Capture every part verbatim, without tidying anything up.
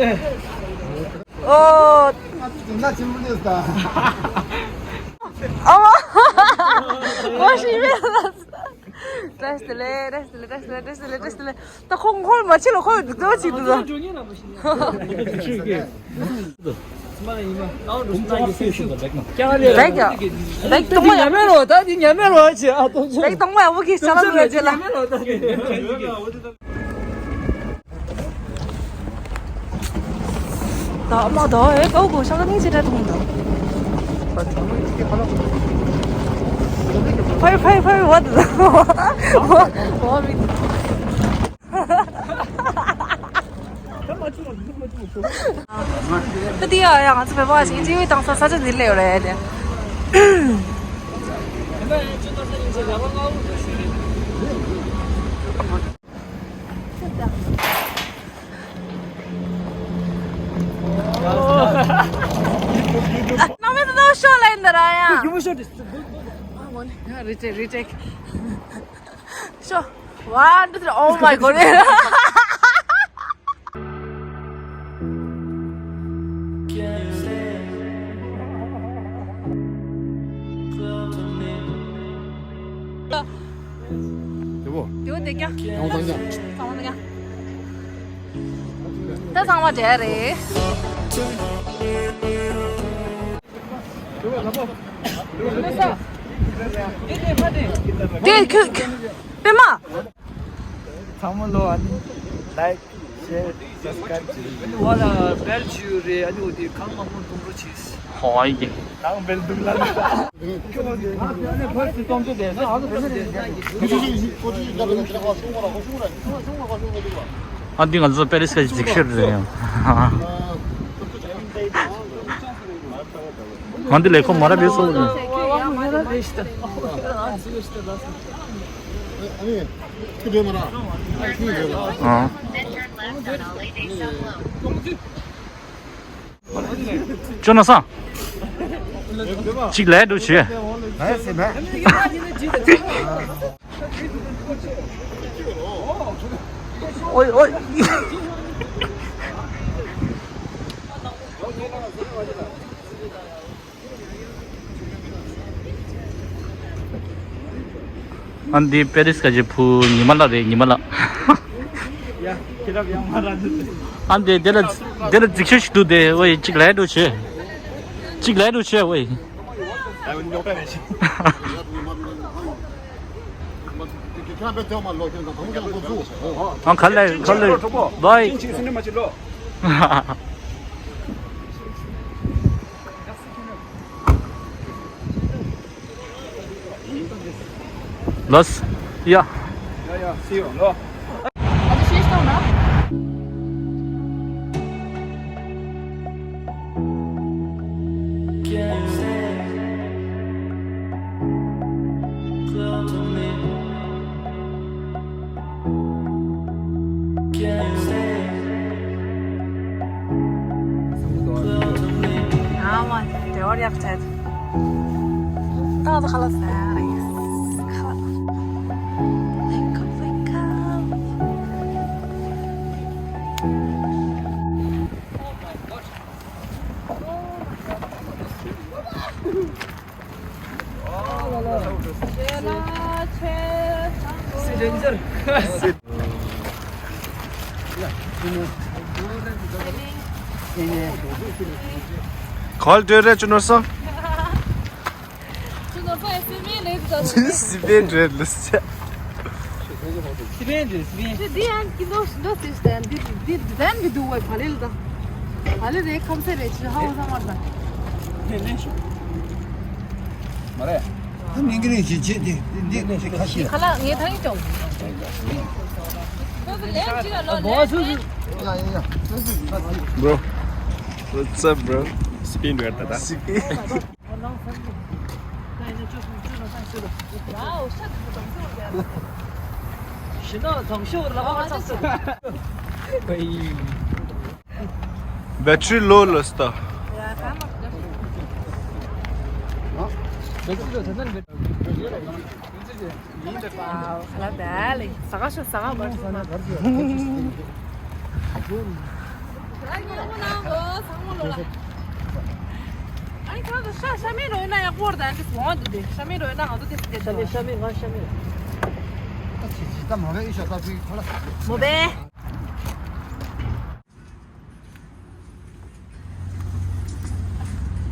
ཨོ། ང་ཚོ་དེ་འདྲ་ཆེན་པོ་རེད་ད། ཨ་མ། ཨོ་ཤི་མེད། བཀྲ་ཤིས་བདེ་ལེགས། བཀྲ་ཤིས་བདེ་ལེགས། བཀྲ་ཤིས་བདེ་ལེགས། བཀྲ་ཤིས་བདེ་ལེགས། ད་ཁོང་ཁོང་མ་ཕྱི་ལ་ཁོ་འདུག་ཅིག་འདུག་ད། བེག་ཡ། བེག་གཏོང་བ་ཡག་པོ། ཉམས་མེད་རོ། ད་འདི་ཉམས་མེད་རོ་ཅེ། ཨ་གཏོང་ཆོག་བེག་གཏོང་བ་ཡག་པོ་གི་ཅ་ལག་ལོས་ཅེ་ལ། ཉམས་མེད་རོ་ད་འདི། ད་མ་ད་ཨེ་ཀའོ་གོ་ཤ་ཀ་ནི་ཅི་འདྲ་འདུག་མི་འདུག་ཕའི་ཕའི་ཕའི་what the what what ད་དེ་ཡ་ཡ་ང་ཚོ་བོད་པ་ཞིག་ཅི་བའི་དང་ས་ས་ཆ་འདི་ལས་ཡོད་རེད་དེ། ནམ་ཡང་ད་ཤོ་ལ་ཡིན་ད་ར་ཡ། You must show this. Retake, retake. Sure. One, two, three. Oh my god. དེ་བོ། དེ་བོ་དེ་རྒྱ། ཚང་མ་ཚང་རྒྱ། ཚང་མ་རྒྱ། ད་ཚང་མ་འབྲེལ་རེད། དེ་ཁྱོད་པད་མ། ཚང་མ་ལོ་ཨ་ནི་like share subscribe བྱེད། ཨ་ནི་བ་ལ་bell བྱུས་རེད། ཨ་ནི་འོ་དེ་གང་མང་མང་གཏོང་རོགས་བྱེད། ཧོ་ཡེ། ནང་bell འདུག་ལ། ཨ་འདི་ང་ཚོ་པེ་རི་སི་ག་གཟིགས་ཤར་རེད་ཡང་། ང་འདི་ལས་ཁོ་མ་ར་བེ་སོ་རེད། ཨ། ཅོ་ན་སང་། གཅིག་ལས་འགྲོ་བྱེད། ཨོའི་ཨོའི། ཨ་འདི་པེ་རི་སི་ག་ཅི་ཕུ་ཉི་མ་ལགས་རེད། ཉི་མ་ལགས། ཡ་ཁྱེད་རབ་ཡང་མ་ར་འདི། ཨ་འདི་དེ་ལ་དེ་ལ་འཛིགས་ཤོས་ཤིག་འདུག་དེ་ཝེ་གཅིག་ལས་འགྲོ་བྱེད། གཅིག་ལས་འགྲོ་བྱེད་ཝེ། ཨ་ག་ལེ་ག་ལེ། བའི། ལོས། ཡ། ཡ་ཡ། See you ལོ། ཨ་མ་དེ་བར་ཡག་བྱས། ད་ཁ་ལག་ཟ་རེད། ཁ་ལག Wake up, wake up. ག་ལ་འགྲོ་རེད་ཅོ་ནོར་སང་། ཅོ་ནོར་སང་ཨེ་སི་མེ་ལེ་དུ་ད། སི་པན་འགྲོ་ལུས་ཅ། སི་པན་འགྲོ་སི་པན། ཅི་འདི་ཡང་ཀི་འདོ་ཤི་འདོ་སི་སྟན་འདི་འདི་ཌི་ཛའིན་གི་འདུག་བའི་བ་ལེ་ལ་ད། བ་ལེ་རེད་ཁམ་སེ་རེད་ཅི་ཧ་བ་ས་མར་ད། དེ་ནས་ཤོག་མ་རེད། ད་མིང་གི་རིང་ཞིག་བྱེད་དེ་འདི་འདི་ཁ་ཤས། ཁ་ལག་ངས་ཐང་ཡིན་ཀྱང་། Bro, what's up, bro? སི་པན་འགྲོ་ཡ་ད་ད། སི་པན། Battery low ལ་སྟ།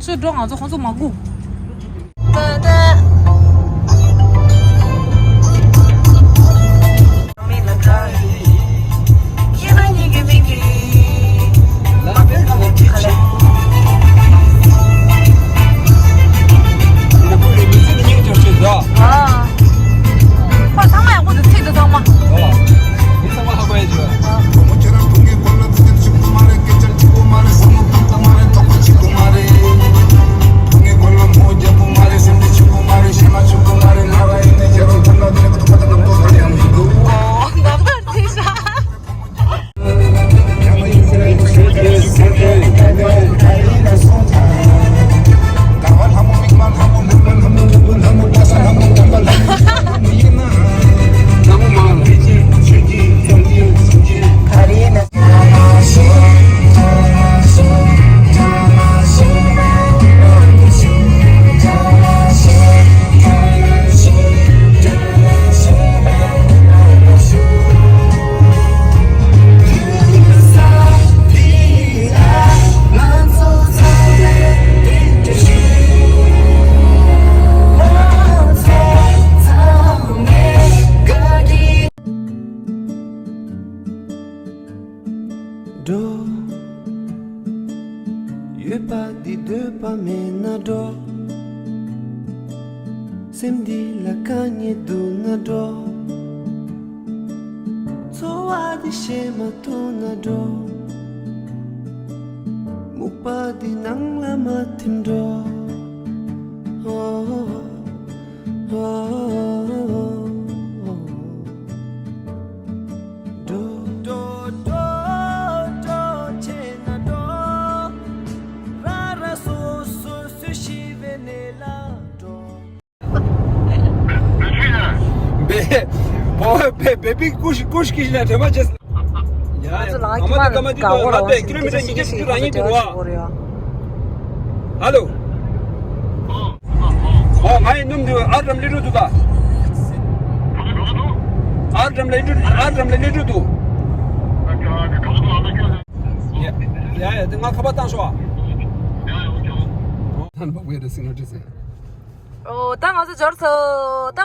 ཚུར་འགྲོ། ང་ཚོ་ཁོང་ཚོ་མ་སྒུག་འོས་པ་འདི་འདོད་པ་མེད་ན་འགྲོ། སེམས་འདི་ལ་དཀའ་ངལ་འདུག་ན་འགྲོ། འཚོ་བ་འདི་ཤེས་མ་ཐུབ་ན་འགྲོ། སྨུག་པ་འདི་ནང་ལ་མ་ཐིམ་འགྲོ། འགྲོ། འགྲོ། འགྲོ། འགྲོ། བྱས་ན་འགྲོ། ར་ར་སོ་སོ་སུ་ཤི་བའི་གནས་ལ་འགྲོ། བེ། བོ་བེ་བེ་བི་ཀུཤ་ཀུཤ་ཀི་ཤི་ན་ཐེ་མ་ཅེས། ཡ་ང་ཚོ་ལ་ཨ་མ་ཏི་ཀ་མ་ཏི་ཀ་ཧོ་ར་ང་པེ་ཀི་ལོ་མི་ཊར་ཉིས་བརྒྱ་ཞིག་རང་ཡིན་འདུག་བ། ཧ་ལོ། ཨོ་ང་ཡི་སྣུམ་འདུག་ཨར་འགྲམ་ལི་ཀྲུ་འདུག་ད། ཨར་འགྲམ་ལི་ཀྲུ་ཨར་འགྲམ་ལི་ཀྲུ་འདུག་ཡ་ཡ་ཡ་དེ་ང་ཁ་པར་བཏང་ཤོག་ཨ། ད་ནི་མ་བོས་རེད་སིང་ལ་བྲིས་ཟེར། ཨོ་ད་ང་ཚོ་འབྱོར་སོང་ད།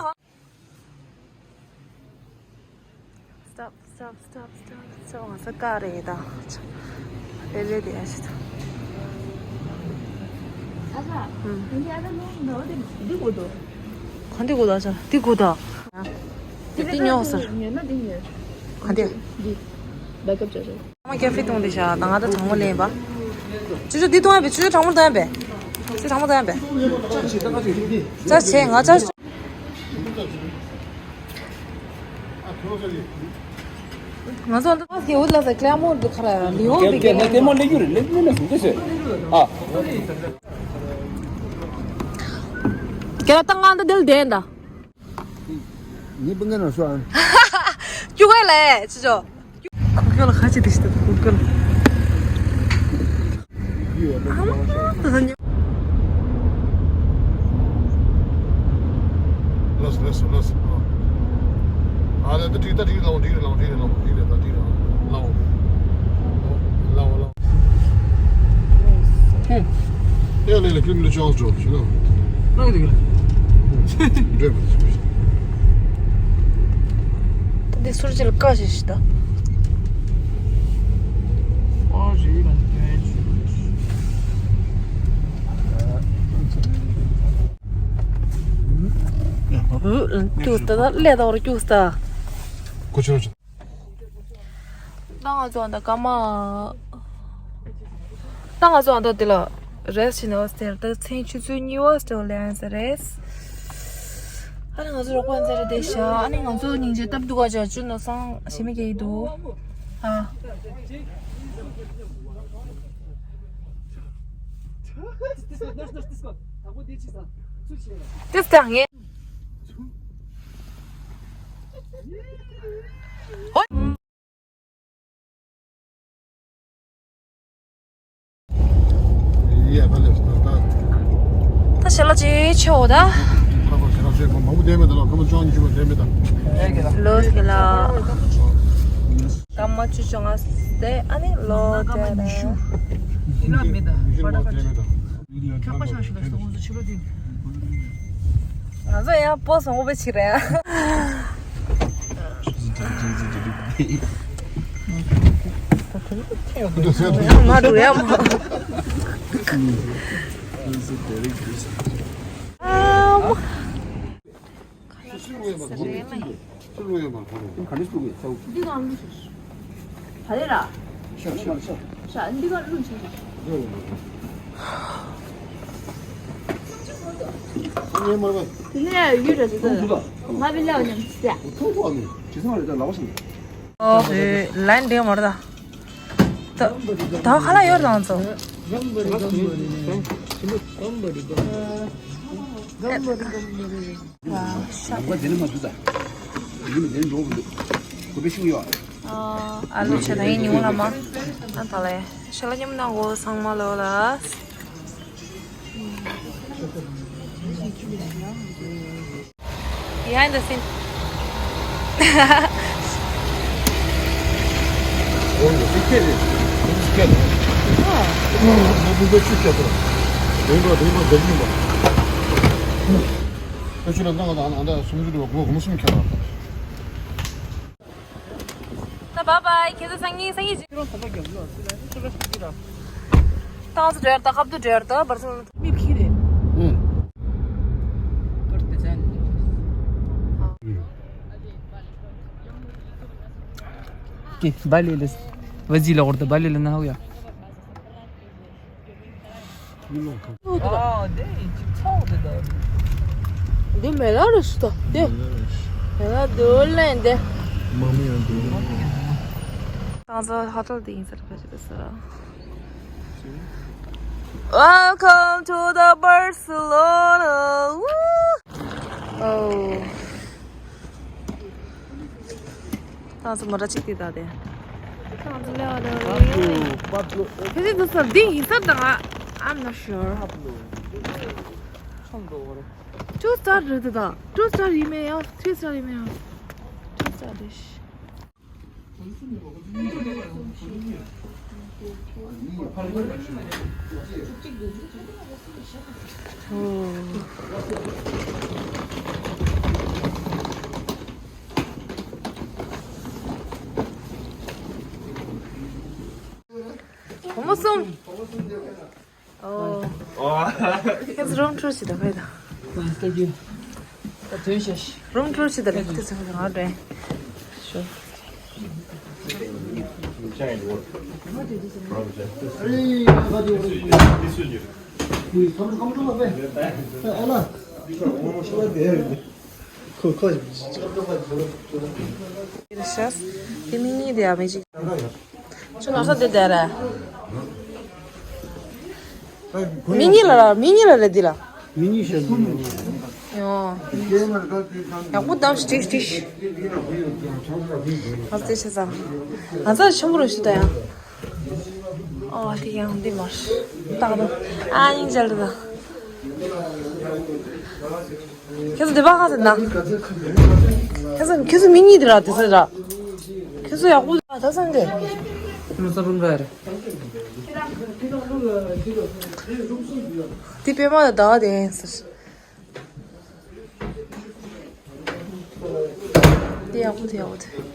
Stop, stop, stop, stop, stop. ང་ས་ཀ་རེད་ད། ལེ་ལེ་དེ་ཨ་ཤི་ད། ཨ་ཁ། ཨུམ། ཁྱེད་ཨ་ཁ་ནོ་ནོ་དེ་འདི་གོ་དོ། ག་འདི་གོ་ད་ཆ། འདི་གོ་ད། འདི་ཉོ་ཟེར། ཉོས་ན་འདི་ཉོས། ག་འདི། འདི། བེ་ཀབ་ཅོ་ཅོ། ཨ་མ་ཀེ་ཧྥེ་བཏུང་དེ་ཤ་ད་ང་ད་གྲང་མོ་ལེན་པ། ཅོ་ཅོ་འདི་བཏུང་ཡ་པེ། ཅོ་ཅོ་གྲང་མོ་བཏུང་ཡ་པེ། ཅོ་གྲང་མོ་བཏུང་ཡ་པེ། ཅ་ཆེ་ང་ཅ། ང་ཚོ་འདི་ཕ་སྐྱེ་བོ་ལ་ས་ཀླད་མོ་འདི་ཁ་ལ་ལིའོ་བི་ཀེ་ནེ་ལྟད་མོ་ལེགས་རྒྱུ་རེད། ལེགས་ལེགས་ལེགས་སུ་ཅི་ཟེར། ཨ། ཀྱ་ལ་ཏང་ང་འདི་དེ་ལ་བསྡད་ད། ངའི་སྤུན་ཀ་ནང་ཤོག་ཨ། ཀྱུ་ཀ་ལ་ཅི་ཅོ། ཁོ་ཁྱོད་ལ་ཁ་ཆེ་དེ་ཤི་ད་ཁོ་ཁྱོད་ལ། ལགས་སོ་ལགས་སོ་ལགས་སོ། ཨ་ལས་ད་འགྲིག་ད་འགྲིག་ལའོ་འགྲིག་རེད་ལའོ་འགྲིག་རེད་ལའོ་འགྲིག་རེད་ད་འགྲིག་རེད་ལའོ་ལའོ་ལའོ་ལའོ། ཧུམ། ཨེ་ལས་ལས་ཀྱི་མི་ལ་ཅང་འགྲོ་ཤི་ན། ལགས་འགྲིག་རེད། འདྲེ་མི་ཚུགས་ཤི། འདི་སུར་ཅིག་ལ་བཀའ་ཞིག་ཞིག་ད། ཨོ་རེད་ལ་འདི་གན་ཞུ། ཀྱུ་སྟ་ད་ལས་ད་བར་ཀྱུ་སྟ། ཀུ་ཆུ་རུ་ཆུ། ད་ང་ཚོ་ཨ་ད་ཀ་མ། ད་ང་ཚོ་ཨ་ད་དེ་ལ་རེས་ཤི་ནོ་སྟེར་ད་མཚན་ཆུ་ཚོད་གཉིས་པ་སྟེར་ལེན་ས་རེས། ཨ་ནི་ང་ཚོ་རོགས་པ་འཛེར་དེ་ཤ་ཨ་ནི་ང་ཚོ་སྙིང་རྗེ་སྟབས་སྡུག་ག་ཅག་ཅུ་ནོ་སང་ཞེ་མི་སྐྱེ་ཡི་འདུག་ཨ། དེ་སྟེང་ངས། ད་ཞལ་ལག་ཅིག་མཆོད་འོ་ད། ལོས་གི་ལ། སྐར་མ་བཅུ་བཅོ་ལྔ་སྟེ་ཨ་ནི་ལོ་དེ་ར། ང་ཚོ་ཡང་སྤོ་སོང་པོ་ཆི་རེད། ང་རུ་ཡ་མ། འདི་གང་བླུགས་ཤག་ད་རེད་ར། ཤག་ཤག་ཤག་ཤག་འདི་གང་བླུགས་ཤག་ངས་མར་བས། དེ་ནས་ཡུལ་ར་ཅིག་ང་བི་ལའོ་ཉམས་ཅི་ཟེར། ཐུག་ཐུག་ཨ་མི་ཇི་སང་རེད་ད་ལག་པ་ཞིག་ཨོ་ཧེ་ལན་འདྲེ་མར་ད། ད་ད་ཁ་ལ་ཡོད་དང་ཚོ། ལག་པ་འདི་ནས་མ་འདུག་ད། འདི་ནས་འགྲོ་གི་འདུག་ཁོ་པའི་ཤུགས་ཡོད། ཨ་ལུ་ཆ་ད་ཡིན་ཉུང་ལ་མ། ཨ་ད་ལེ། ཤ་ལ་མཉམ་ན་གོ་ཚང་མ་ལོ་ལ། Behind the scene. ད་bye bye. ཁྱེད་ཚོ་སང་ཉིན་སང་ཉིན་ཅིག་ཏང་ཙི་འགྲོ་ཡར་ད་ཁབ་ཏུ་འགྲོ་ཡར་ད་བར་ཚོ་མི་ཕྱི་རེད། ཨུ། ཀི་བ་ལི་ལི། བ་ཟི་ལ་འོར་ད་བ་ལི་ལི་ན་ཧོ་ཡ། ཨ་དེ་ཅིག་ཚོགས་དེ་ད། འདི་མེ་ལ་རུ་སུ་ད་དེ། མེ་ལ་དུ་ལེན་དེ། ཏང་ཙི་ཧོ་ཊེལ་དེ་ཡིན་ས་རེད་པ་ཅི་ད་ས། Welcome to the Barcelona. Woo! Oh. ཏང་ཙི་མོ་ཊ་གཅིག་དེ་ད་དེ། ཏང་ཙི་ལེ་བ་ལེ་བ་ལེ་བ་ལེ། ཕེ་ཕེ་དུ་སར་འདི་ཡིན་ས་ད་ང་། I'm not sure. Two star རེད་ད། Two star ཡིན་མེད་ཡང་three star ཡིན་མེད་ཡང་two star རེད། བུ་མོ་གསུམ། ཨོ། ཁྱེད་ཚོ་རུམ་ཊུར་ཞིག་ད་ཕེ་ད། Thank you. ད་དུས་ཤེས། རུམ་ཊུར་ཞིག་ད་ལེ་ཁྱེད་ཚོ་ང་རེད། Sure. དེ་མི་གཉིས་དེ་ཡ་མི་གཅིག་ཁྱོད་ང་ས་དེ་དེ་ར། མི་གཉིས་ལ་ར། མི་གཉིས་ལ་རེད་འདི་ལ། མི་གཉིས་ཤར་འདུག་ཡོ། ཡག་པོ་བདམས་ཤིག་ཏིག་ཏིག་ང་ཚོ་ཆེ་ཚང་། ང་ཚོ་ཆེན་པོ་རུ་ཞུ་ད་ཡང་། ཨོ་དེ་ཡང་འདི་མར། ཏག་ཏག་ཨ་ཡིན་འཇལ་ད། ཁྱེད་ཚོ་འདི་པ་གང་ཟེར་ན། ཁྱེད་ཚོ་ཁྱེད་ཚོ་མི་གཉིས་འདི་ར་དེ་ཚོ་ར། ཁྱེད་ཚོ་ཡག་པོ་ད་ཚང་གི། མི་ཚོ་རུམ་ར་རེད། དེ་པད་མ་ད་ཟླ་བ་དེ་ཡིན་ཟེར། དེ་ཡག་པོ་དེ་ཡག་པོ་དེ།